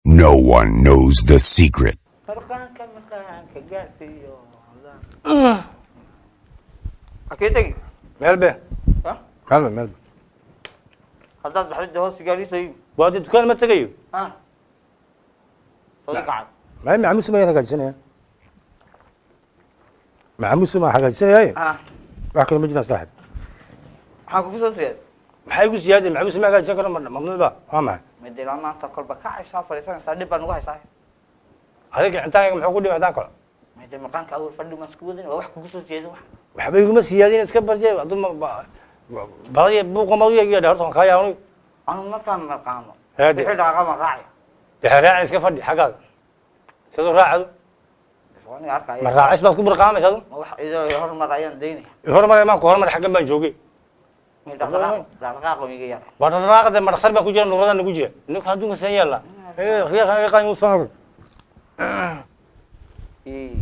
No one knows the secret. Marqaanka marqaanka gaarsiiyo. Hakee tegi? Meel be. Ha? Meel be, meel be. Haddaad baxdo hoos gaarisayo. Waa dee dukaan ma tegayo. Ha, soo kacay. Maxay macamuusu ma hagaajisanaya? Macamuusu ma hagaajisanayaaye? Ha. Wax kale ma jiraan, saaxib. Maxaa kugu soo siyaad? Maxay igu siyaadeen? Macamuusu ma hagaajisan karo, mamnuuc ba waa maxay? Midilaa maanta kolba kacaysaa, fadhiisanaysaa, dhib baa nagu haysaa. Adiga cintaaga muxuu ku dhimay haddaan kaco? Mide maqaanka awal fadhi maan isku wadin, waa wax kugu soo siyaadin wax. Waxba iguma siyaadin, iska barje. Hadduu baladiya buuqa ma u yeedha horta waan kaa yaabnay. Anu markaan marqaamo Haade. wixii dhaqaaqa maan raacaya. Dee raaci, iska fadhi xaggaaga siduu raacadu. Aniga arkaya. Ma raacis baad ku barqaamaysa adu? Ma wax idoo hormar ayaan daynaya. Horumar maan ku horumar, xaggan baan joogay. Mi dhaqdhaqaaq dhaqdhaqaaqo iga yara. Waa dhaqdhaqaaqda, ma dhakhtar baan ku jira, nuuradan nagu jira ninku adduunka san yaalla riyaalkan iga qaan soo. Ii.